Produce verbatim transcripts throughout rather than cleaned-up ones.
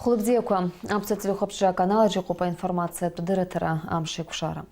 Хәлыбзиақәа, аԥсуа телехәаԥшра аканал аҿы иҟоуп аинформациатә дырраҭара, амш еиқәшара.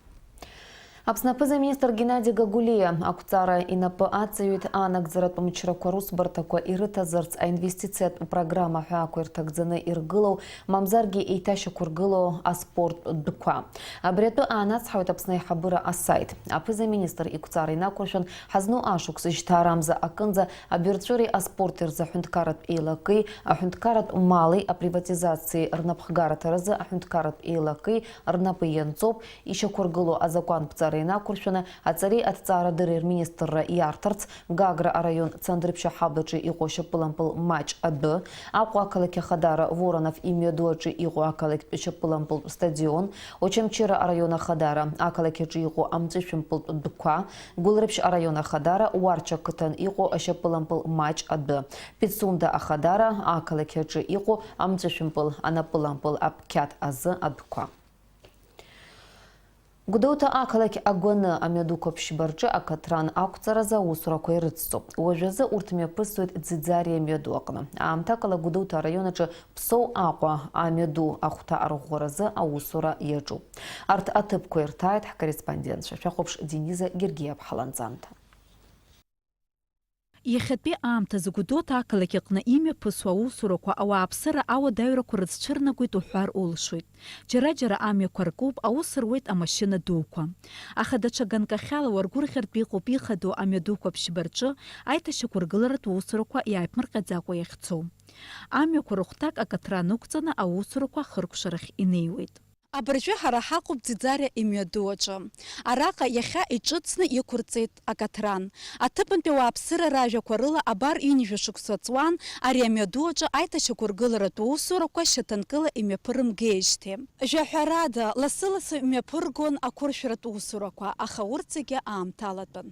Аԥсны аԥыза-министр Геннади Гагулиа ақәҵара инапы аҵаҩит анагӡаратә мчрақәа русбарҭақәа ирыҭазарц аинвестициатә программа ҳәаақәа ирҭагӡаны иргылоу, мамзаргьы еиҭашьақәыргылоу аспорттә дәқәа. Абри атәы аанацҳауеит Аԥсны аиҳабыра асаит. Аԥыза-министр иқәҵара инақәыршәан, ҳазну ашықәс жьҭаарамза акынӡа абирҵәыреи аспорти рзы аҳәынҭқарратә еилакеи, аҳәынҭқарратә мали априватизациеи рнапхгараҭаразы аҳәынҭқарратә еилакеи рнапы ианҵоуп, ишьақәыргылоу азакәанԥҵара инақәыршәаны, аҵареи аҭҵаарадырреи рминистрра иарҭарц, Гагра араион Цандрыԥшь аҳабаҿы иҟоу ашьапылампыл маҷ адәы, Аҟәа ақалақь ахадара Воронов имҩаду аҿы иҟоу ақалақьтә шьапылампылтә стадион, Очамчыра араион ахадара ақалақь аҿы иҟоу амҵәышәымпылтә дәқәа, Гәылрыԥшь араион ахадара Уарча ақыҭан иҟоу ашьапылампыл маҷ адәы, Пицунда ахадара ақалақь аҿы иҟоу амҵәышәымпыл анапылампыл аԥқьаҭ азы адәқәа. Гәдоуҭа ақалақь агәаны амҩадуқәа ԥшьба рҿы акаҭран ақәҵаразы аусурақәа ирыцҵоуп. Уажәазы урҭ мҩаԥысуеит Ӡиӡариа амҩаду аҟны. Аамҭакала Гәдоуҭа араион аҿы Ԥсоу Аҟәа амҩаду ахәҭа арӷәӷәаразы аусура иаҿуп. Арҭ аҭыԥқәа ирҭааит ҳкорреспондентцәа. Шәахәаԥш Дениза Гергиаԥҳа ланҵамҭа. Иахьатәи аамҭазы Гәдоуҭа ақалақь аҟны имҩаԥысуа аусурақәа ауааԥсыра ауадаҩрақәа рыцәцәырнагоит уҳәар улшоит. Џьара-џьара амҩақәа ркуп, аус руеит амашьына дуқәа. Аха даҽа ганкахьала уаргәырӷьартә иҟоуп ихадоу амҩадуқәа ԥшьба рҿы аиҭашьақәыргыларатә усурақәа иааиԥмырҟьаӡакәа иахьцо. Амҩақәа рыхәҭак акаҭран ықәҵаны аусурақәа ахыркәшарахь инеиуеит. Абыржәы ҳара ҳаҟоуп Ӡиӡариа имҩаду аҿы. Араҟа иахьа иҿыцны иқәырҵеит акаҭран. Аҭыԥантәи ауааԥсыра ражәақәа рыла абар ҩынҩажәа шықәса ҵуан ари амҩаду аҿы аиҭашьақәыргыларатә усурақәа шьаҭанкыла имҩаԥырымгеижьҭеи. Жәаҳәарада, лассы-лассы имҩаԥыргон ақәыршәратә усурақәа, аха урҭ зегьы аамҭалатәын.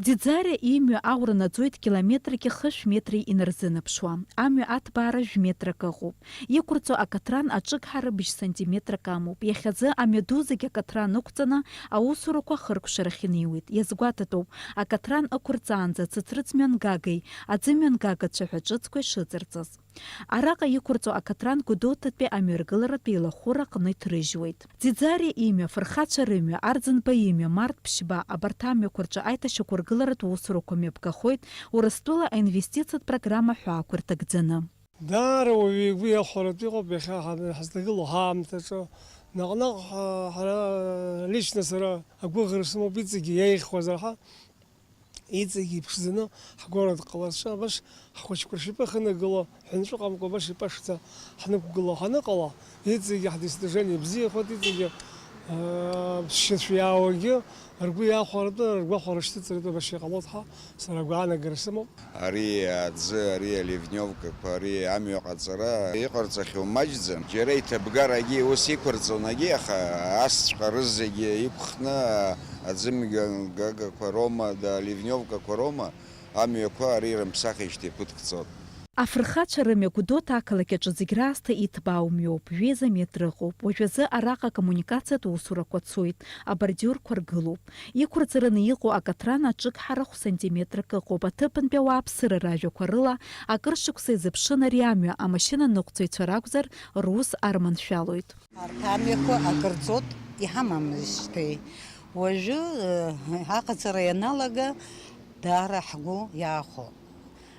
Ӡиӡариа имҩа аура наӡоит километрки хышә метри инарзынаԥшуа. Амҩа аҭбаара жәметрак ыҟоуп. Иқәырҵо акаҭран аҿыгҳара быжь сантиметрак амоуп. Иахьазы амҩаду зегь акаҭран ықәҵаны аусурақәа ахыркәшарахь инеиуеит. Иазгәаҭатәуп, акаҭран ықәырҵаанӡа ацыцрыҵ мҩангагеи аӡымҩангагацәа ҳәа ҿыцқәеи шыҵарҵаз. Араҟа иқәырҵо акаҭран Гәдоуҭатәи амҩаргыларатә еилахәыра аҟны иҭрыжьуеит. Ӡиӡариа имҩа, Фырхацәа рымҩа, Арӡынба имҩа, Март ԥшьба, абарҭ амҩақәа рҿы аиҭашьақәыргыларатә усурақәа мҩаԥгахоит Урыстәыла аинвестициатә программа ҳәаақәа рҭагӡаны. Даара уаҩы игәы иахәаратәы иҟоуп иахьа ҳа-, ҳазҭагылоу ҳаамҭаҿы. Наҟ-наҟ ҳа-, ҳара, лично сара агәыӷра сымоуп, иҵегьы иаихьуазар ҳәа. Иҵегьы иԥшӡаны ҳгәараҭа ҟалазшәа, абас ҳхәыҷқәа ршьапы ахьынагыло, ҳәынҵәа ҟамкәа абас ипашӡа ҳнықәгыло ҳаныҟала, иҵегьы ҳдостижение бзиахоит, иҵегьы, аа, ԥсшьацәгьа иаауагьы ргәы иахәаратәы, ргәахәара шьҭыҵратәы абас иҟалоит ҳәа сара агәаанагара сымоуп. Ари аӡы, ари аливневкақәа, ари амҩа ҟаҵара иҟарҵахьоу маҷӡам. Џьара иҭабгарагьы ус иқәырҵон, аха асҵәҟьа рызегьы иқәхны, аӡымҩангагақәа роума, да, аливневкақәа роума, амҩақәа ари рымԥсахижьҭеи ԥыҭк ҵуан. Афырхацәа рымҩа Гәдоуҭа ақалақь аҿы зегь раасҭа иҭбаау мҩоуп, жәеиза метр ыҟоуп. Уажәазы араҟа акоммуникациатә усурақәа цоит, абордиурқәа ргылоуп. Иқәырҵараны иҟоу акаҭран аҿыгҳара хә сантиметрак ыҟоуп, аҭыԥантәи ауааԥсыра ражәақәа рыла, акыр шықәса изыԥшын ари амҩа, амашьынаныҟәцаҩцәа ракәзар, рус арманшәалоит. Арҭ амҩақәа акыр ҵуеит, иҳамамызшәеи. Уажәы, э, аҟаҵара ианалага, даара ҳгәы иахәо.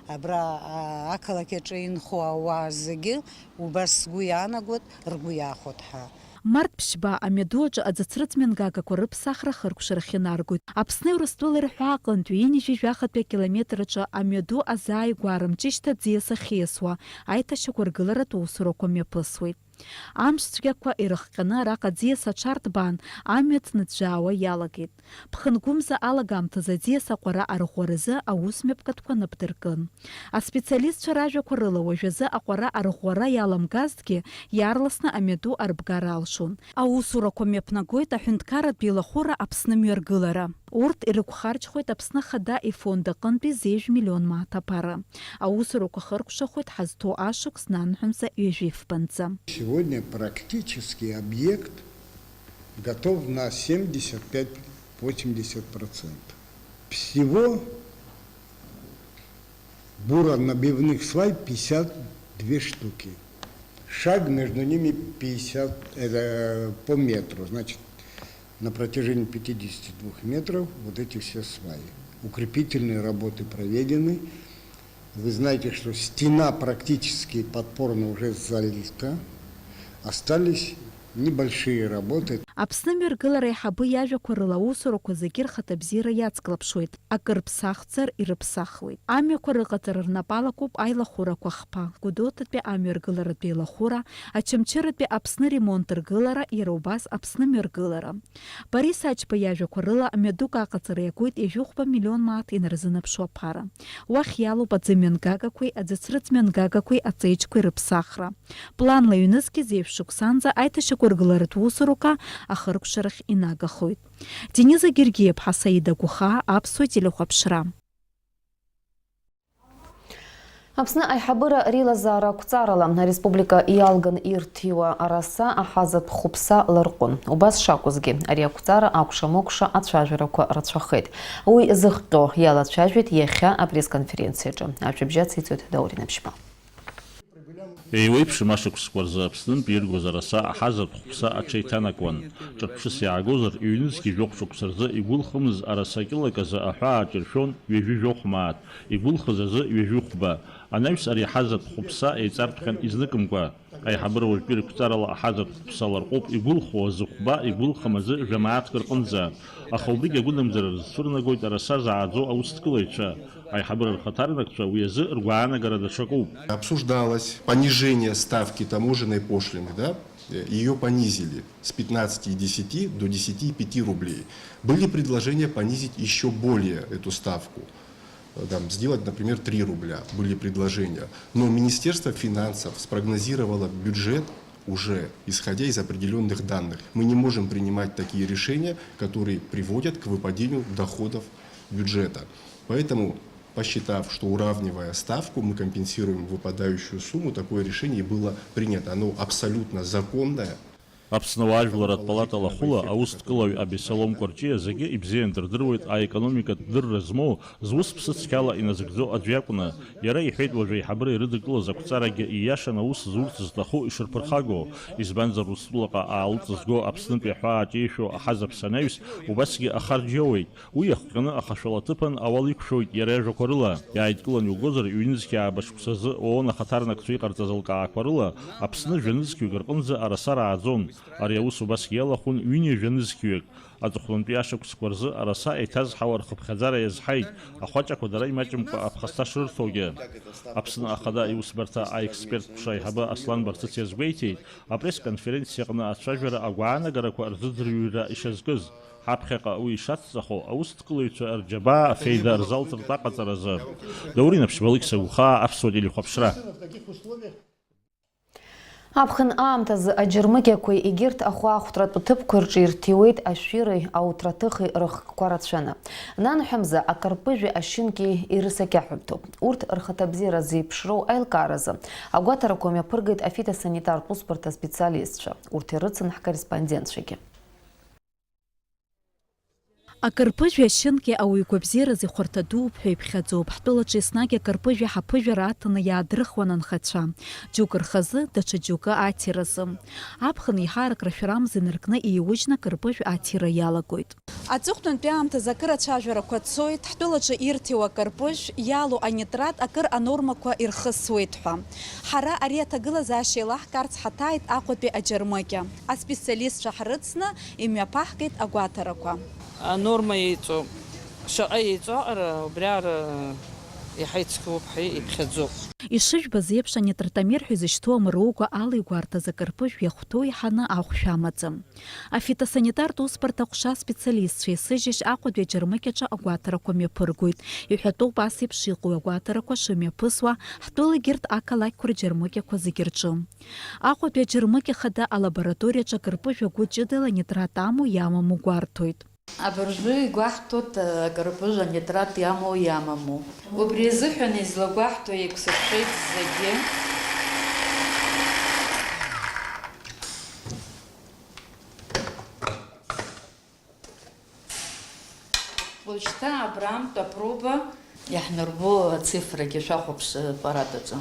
Абра, а, ақалақь аҿы инхо ауаа зегьы убас сгәы иаанагоит, ргәы иахәоит ҳәа. Март ԥшьба амҩаду аҿы аӡыцрыҵ мҩангагақәа рыԥсахра ахыркәшарахь инаргоит. Аԥсни Урыстәылеи рҳәаа аҟынтәи ҩынҩажәи жәахатәи акилометр аҿы амҩаду азааигәара мҷышьҭа аӡиас ахьиасуа аиҭашьақәыргыларатә усурақәа мҩаԥысуеит. Амш цәгьақәа ирыхҟьаны араҟа аӡиас аҽарҭбаан, амҩа ҭныӡәӡәаауа иалагеит. Ԥхынгәымза алагамҭазы аӡиас аҟәара арӷәӷәаразы аус мҩаԥгатәқәа напдыркын. Аспециалистцәа ражәақәа рыла, уажәазы аҟәара арӷәӷәара иаламгазҭгьы, иаарласны амҩаду арбгар алшон. Аусурақәа мҩаԥнагоит аҳәынҭқарратә еилахәыра Аԥсны мҩаргылара. Урҭ ирықәхарџьхоит Аԥсны Ахада ифонд аҟынтәи зежә миллион мааҭ аԥара. Аусурақәа хыркәшахоит ҳазҭоу ашықәс нанҳәамза ҩажәи фбанӡа. Сегодня практически объект готов на семьдесят пять-восемьдесят процентов. Всего буронабивных свай пятьдесят две штуки. Шаг между ними пятьдесят, это, по метру. Значит, на протяжении пятидесяти двух метров вот эти все сваи. Укрепительные работы проведены. Вы знаете, что стена практически подпорная уже залита. Остались небольшие работы. Аԥсны мҩаргылара аиҳабы иажәақәа рыла аусурақәа зегьы рхаҭабзиара иацклаԥшуеит, акыр ԥсахзар ирыԥсахуеит. Амҩақәа рыҟаҵара рнапы алакуп аилахәырақәа хԥа, Гәдоуҭатәи амҩаргыларатә еилахәыра, Очамчыратәи Аԥсны ремонт ргылара, иара убас Аԥсны мҩаргылара. Борис Ачба иажәақәа рыла, мҩадук аҟаҵара иагоит ҩажәи хәба миллион мааҭ инарзынаԥшуа аԥара. Уахь иалоуп аӡы мҩангагақәеи аӡыцрыҵ мҩангагақәеи аҵеиџьқәеи рыԥсахра. Планла ҩнызқьи зеижә шықәсанӡа аиҭашьақәыргыларатә усурака ахыркәшарахь инагахоит. Дениза Гергиаԥҳа, Саида Гәхаа, Аԥсуа телехәаԥшра. Аԥсны аиҳабыра реилазаара ақәҵарала ареспублика иалган ирҭиуа араса аҳазатә хәыԥса ларҟәын. Убас шакәызгьы, ари ақәҵара акәша-мыкәша ацәажәарақәа рацәахеит. Уи зыхҟьо иалацәажәеит иахьа апресс-конференциаҿы. Ажәабжь ациҵоит Даур Инаԥшьба. Еиуеиԥшым ашықәсқәа рзы Аԥснынтәи иргоз араса аҳазатә хәԥса аҽеиҭанакуан. Ҿырԥшыс иаагозар, ҩнызқьи жәохә шықәса рзы игәылхымыз араса кьылак азы аҳәаа аҿиршәон ҩажәи жәохә мааҭ, игәылхыз азы ҩажәи хәба. Анаҩс ари аҳазатә хәыԥса еиҵарҭәхьан изныкымкәа. Аиҳабыра уажәтәи рықәҵарала аҳазатә хәԥса ларҟәуп, игәылхуа азы хәба, игәылхым азы жәа мааҭк рҟынӡа. Аха убригь агәынамӡара рызцәырнагоит араса зааӡо аусҭкылаҩцәа. Аиҳабыра рхаҭарнакцәа уи азы ргәаанагара даҽакуп. Обсуждалось понижение ставки таможенной пошлины, да? Э, её понизили с пятнадцати и десяти до десяти и пяти рублей. Были предложения понизить ещё более эту ставку. Э, там, сделать, например, три рубля. Были предложения. Но Министерство финансов спрогнозировало бюджет уже исходя из определённых данных. Мы не можем принимать такие решения, которые приводят к выпадению доходов бюджета. Поэтому, посчитав, что, уравнивая ставку, мы компенсируем выпадающую сумму, такое решение и было принято. Оно абсолютно законное. Аԥсны ауаажәларратә палата лахәыла аусҭкылаҩ Абесалом Кәарҷиа зегьы ибзианы дырдыруеит аекономикатә дырра змоу, зус ԥсы цқьала иназыгӡо аӡә иакәны. Иара иҳәеит, уажә аиҳабыра ирыдыркылаз ақәҵарагьы ииашаны аус зурц зҭаху ишырԥырхаго, избанзар, Урыстәылаҟа аалыҵызго Аԥснытәи аҳәаа аҿеишәо аҳазаԥс анаҩс, убасгьы ахарџь иоуеит. Уи иахҟьаны ахашәала аҭыԥан ауал иқәшәоит иара иажәақәа рыла. Иааидкылан иугозар, ҩнызқьи ааба шықәсазы ООН ахаҭарнакцәа иҟарҵаз алкаақәа рыла Аԥсны жәанызқьҩык рҟынӡа араса рааӡон. Ари аус убасгьы иалахәын ҩынҩажәа нызқьҩык. Аҵыхәтәантәи ашықәсқәа рзы араса еиҭазҳауа рхыԥхьаӡара иазҳаит, ахәаҷақәа дара имаҷымкәа аԥхасҭа шрырҭогьы. Аԥсны Ахада Иусбарҭа аексперт ҟәша аиҳабы Аслан Барцыц иазгәеиҭеит, апресс-конференциаҟны ацәажәара агәаанагарақәа рзыӡырҩра ишазкыз. Ҳаԥхьаҟа уи ишацҵахо, аусҭкылаҩцәа рџьабаа афеида рзалҵыртә аҟаҵаразы. Даур Инаԥшьба, Алықьса Гәхаа, Аԥсуа телехәаԥшра. Аԥхын аамҭазы аџьармыкьақәеи егьырҭ ахәаахәҭратә ҭыԥқәа рҿы ирҭиуеит ашәыреи ауҭраҭыхи рыхкқәа рацәаны. Нанҳәа мза акарпыжәи ашьынки ирысакьаҳәырҭоуп. Урҭ рхаҭабзиара зеиԥшроу аилкааразы агәаҭарақәа мҩаԥыргеит афитосанитартә усбарҭа специалистцәа. Урҭ ирыцын ҳкорреспондентцәагьы. Акарпыжәи ашьынки ауаҩы игәабзиаразы ихәарҭа дууп ҳәа иԥхьаӡоуп. Ҳтәылаҿы еснагь акарпыжәи ҳаԥыжәара аҭаны иаадрыхуан анхацәа. Џьоукы рхазы, даҽа џьоукы аҭиразы. Аԥхын еиҳарак рашәарамза инаркны иеиужьны акарпыжә аҭира иалагоит. Аҵыхәтәантәи аамҭазы акыр ацәажәарақәа цоит, ҳтәылаҿы ирҭиуа акарпыжә иалоу анитрат акыр анормақәа ирхысуеит ҳәа. Ҳара ари аҭагылазаашьа еилаҳкаарц ҳаҭааит Аҟәатәи аџьармыкьа. Аспециалистцәа ҳрыцны имҩаԥаҳгеит агәаҭарақәа. Анорма еиҵоуп. Шаҟа еиҵоу аҟара убри аҟара иаҳа ицқьоуп, ҳәа иԥхьаӡоуп. Ишыжәбаз еиԥш, анитратомер ҳәа изышьҭоу амыругәа ала игәарҭаз акарпыжә иахәҭоу иҳаны ахәшә амаӡам. Афитосанитартә усбарҭа аҟәша аспециалистцәа еисыжьышь Аҟәатәи аџьармыкьаҿы агәаҭарақәа мҩаԥыргоит. Иҳәатәуп ас еиԥш иҟоу агәаҭарақәа шымҩаԥысуа ҳтәылагьы рҭ ақалақьқәа рџьармыкьақәа зегьы рҿы. Аҟәатәи аџьармыкьа хада алабораториаҿы акарпыжә агәы ҷыдала анитрат амоу иамаму гәарҭоит. Абыржәы игәаҳҭоит, акарпыжә анитрат иамоу иамаму. Убри азыҳәан излагәаҳҭо еиқәсыршәеит зегьы. Уажәшьҭа абраантә апруба иаҳнарбо ацифрагьы шәахәаԥш аппарат аҿы.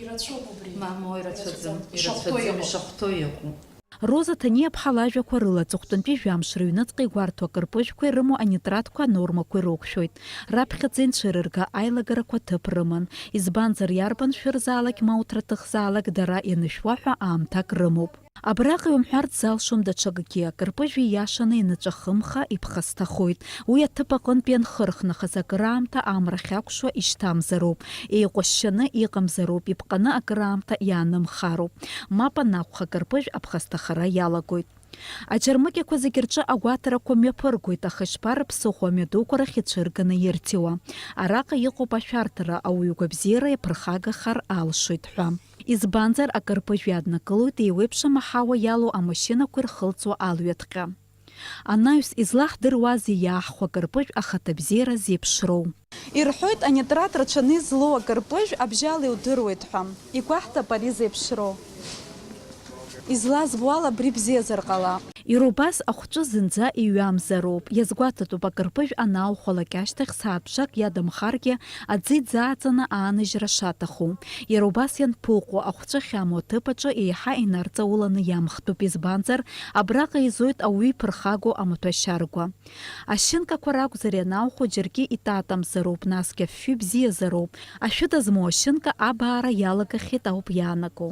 Ирацәоуп убри. Мамоу, ирацәаӡам. Ирацәаӡам. Ишахәҭоу иҟоуп. Ишахәҭоу иҟоуп. Роза Ҭаниа-ԥҳа лажәақәа рыла, аҵыхәтәантәи жәамш рыҩныҵҟа игәарҭо акырпыжәқәа ирымоу анитратқәа анормақәа ирықәшәоит. Раԥхьаӡа инцәырырга аилагарақәа ҭыԥ рыман. Избанзар, иарбан шәырзаалак ма уҭраҭыхзаалак дара ианышәуа ҳәа аамҭак рымоуп. Абраҟа иумҳәарц залшом даҽакгьы, акырпыжә ииашаны инаҿахымха иԥхасҭахоит. Уи аҭыԥ аҟынтә ианхырх нахыс акыраамҭа амра ахьакәшо ишьҭамзароуп, еиҟәышьшьаны иҟамзароуп, иԥҟаны акыраамҭа иаанымхароуп. Мап анакәха, акырпыжә аԥхасҭахара иалагоит. Аџьармыкьақәа зегь рҿы агәаҭарақәа мҩаԥыргоит, аха ишԥарыԥсыхәо амҩадуқәа рахь ицәырганы ирҭиуа? Араҟа иҟоуп ашәарҭара, ауаҩы игәабзиара иаԥырхагахар алшоит ҳәа. Избанзар, акырпыжә иаднакылоит еиуеиԥшым аҳауа иалоу амашьынақәа ирхылҵуа алҩаҵәҟьа. Анаҩс, излаҳдыруазеи иааҳхәо акырпыжә ахаҭабзиара зеиԥшроу? Ирҳәоит, анитрат рацәаны излоу акырпыжә абжьала иудыруеит ҳәа. Игәаҳҭап ари зеиԥшроу. Излазбо ала, абри бзиазар ҟалап. Иара убас ахәҿы зынӡа иҩамзароуп. Иазгәаҭатәуп, акырпыжә анаухәалак ашьҭахь сааҭ ԥшак иадамхаргьы, аӡы иӡааҵаны ааныжьра шаҭаху. Иара убас ианԥыҟәо, ахәҿы ахьамоу аҭыԥ аҿы еиҳа инарҵауланы иамхтәуп, избанзар, абраҟа еизоит ауаҩы иԥырхагоу амаҭәашьаргәа. Ашьынкақәа ракәзар ианаухәо џьаргьы итатамзароуп, насгьы афҩы бзиазароуп. Ашәыда змоу ашьынка абаара иалагахьеит ауп иаанаго.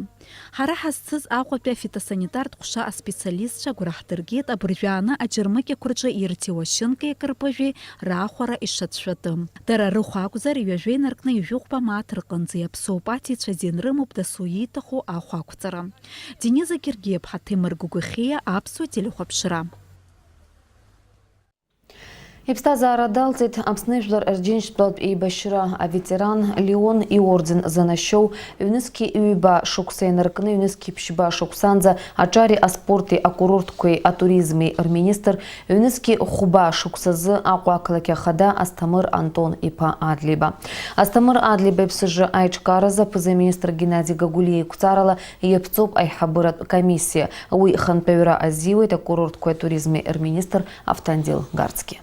Ҳара ҳазцыз Аҟәатәи афитосанитартә ҟәша аспециалистцәа агәра ҳдыргеит абыржәы ааны аџьармыкьақәа рҿы ирҭиуа ашьынки акырпыжәи раахәара ишацәшәатәым. Дара рыхә акәзар, ҩажәа инаркны ҩажәи хәба мааҭ рҟынӡа иаԥсоуп, аҭиҩцәа азин рымоуп дасу ииҭаху ахә ақәҵара. Дениза Гергиаԥҳа, Ҭемыр Гәыгәхьиа, Аԥсуа телехәаԥшра. Иԥсҭазаара далҵит Аԥсны Жәлар Рџьынџьтәылатә еибашьра аветеран, Леон иорден занашьоу, ҩнызқьи ҩба шықәса инаркны ҩнызқьи ԥшьба шықәсанӡа аҿари аспорти акурортқәеи атуризми рминистр, ҩнызқьи хәба шықәсазы Аҟәа ақалақь ахада Асҭамыр Антон иԥа Адлеиба. Асҭамыр Адлеиба иԥсыжы аиҿкааразы аԥыза-министр Геннади Гагулиа иқәҵарала иаԥҵоуп аиҳабыратә комиссиа. Уи хантәаҩра азиуеит акурортқәеи атуризми рминистр Автандил Гарцкиа.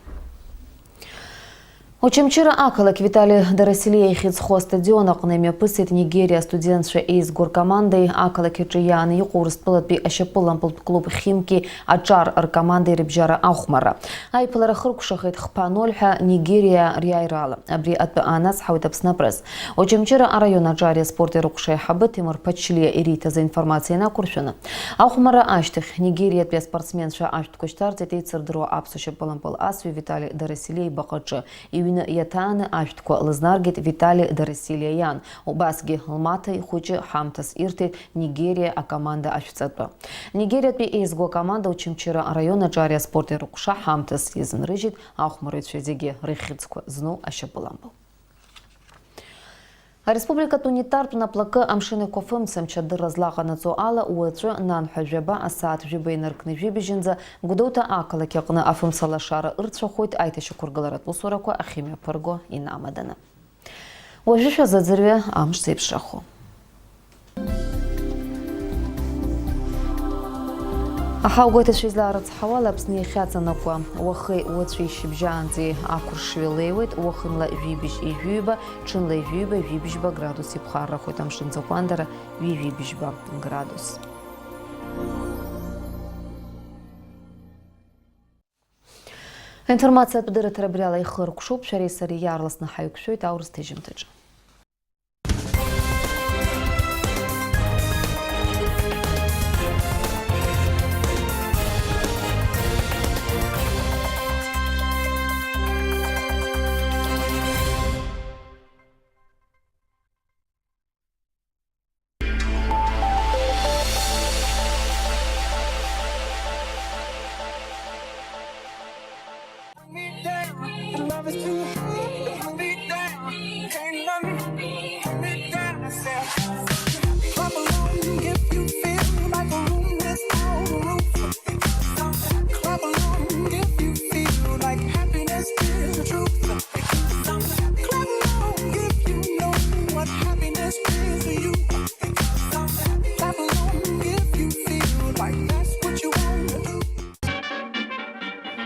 Очамчыра ақалақь Витали Дарасилиа ихьӡ зху астадион аҟны имҩаԥысит Нигериа астудентцәа еизго ркомандеи ақалақь аҿы иааны иҟоу Урыстәылатәи ашьапылампылтә клуб Химки аҿар ркомандеи рыбжьара ахәмарра. Аиԥылара хыркәшахеит хԥа ноль ҳәа Нигериа риааирала. Абри атәы аанацҳауеит Аԥсны апресс. Очамчыра араион аҿари аспорти рыҟәша аиҳабы Ҭемыр Ԥачлиа ириҭаз аинформациа инақәыршәаны, ахәмарра ашьҭахь Нигериатәи аспортсменцәа ашәҭқәа шьҭарҵеит еицырдыруа аԥсуа шьапылампыл асҩы Витали Дарасилиа ибаҟаҿы. Иҩны иаҭааны ашәҭқәа лызнаргеит Витали Дарасилиа иан, убасгьы лмаҭа ихәыҷы ҳамҭас ирҭеит Нигериа акоманда ашәҵатәы. Нигериатәи еизго акоманда Очамчыра араион аҿари аспорти рыҟәша ҳамҭас иазынрыжьит, ахәмарыҩцәа зегьы рыхьӡқәа зну ашьапылампыл. Ареспубликатә унитартә наплакы амшын еиқәафымцамч адырра злаҟанаҵо ала, уаҵәы нанҳәа жәаба асааҭ жәаба инаркны жәибжьынӡа Гәдоуҭа ақалақь аҟны афымцалашара ырцәахоит аиҭашьақәыргыларатә усурақәа ахьымҩаԥырго инамаданы. Уажәы шәазыӡырҩы амш зеиԥшрахо. Аҳауагәеиҭацәа излаарыцҳауала, Аԥсны иахьаҵанакуа уахеи уаҵәи шьыбжьаанӡеи ақәыршҩы леиуеит, уахынла жәибжь ижәиба, ҽынла ижәиба, жәибжьба градус иԥхаррахоит, амшын ӡакәандара ҩажәибжьба градус. Аинформациатә дырраҭара абриала ихыркәшоуп, шәареи сареи иаарласны ҳаиқәшәоит аурыс ҭыжьымҭаҿы.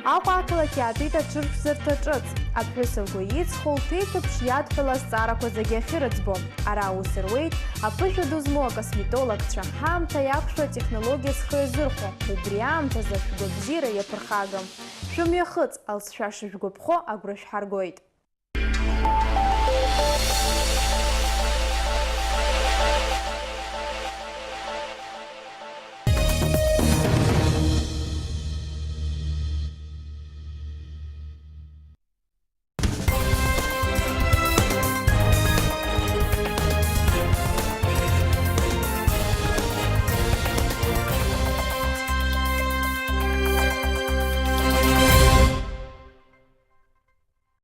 Аҟәа ақалақь иаатит аҽырԥшӡарҭа ҿыц. Аԥҳәыс лгәы иҵхо лҭеиҭыԥш иадҳәалоу азҵаарақәа зегьы ахьырыӡбо. Ара аус руеит аԥышәа ду змоу акосметологцәа, ҳаамҭа иақәшәо атехнологиа зхы иазырхәо, убри аамҭазы шәгәабзиара иаԥырхагам. Шәымҩахыҵ, алҵшәа шышәгәаԥхо агәра шәҳаргоит.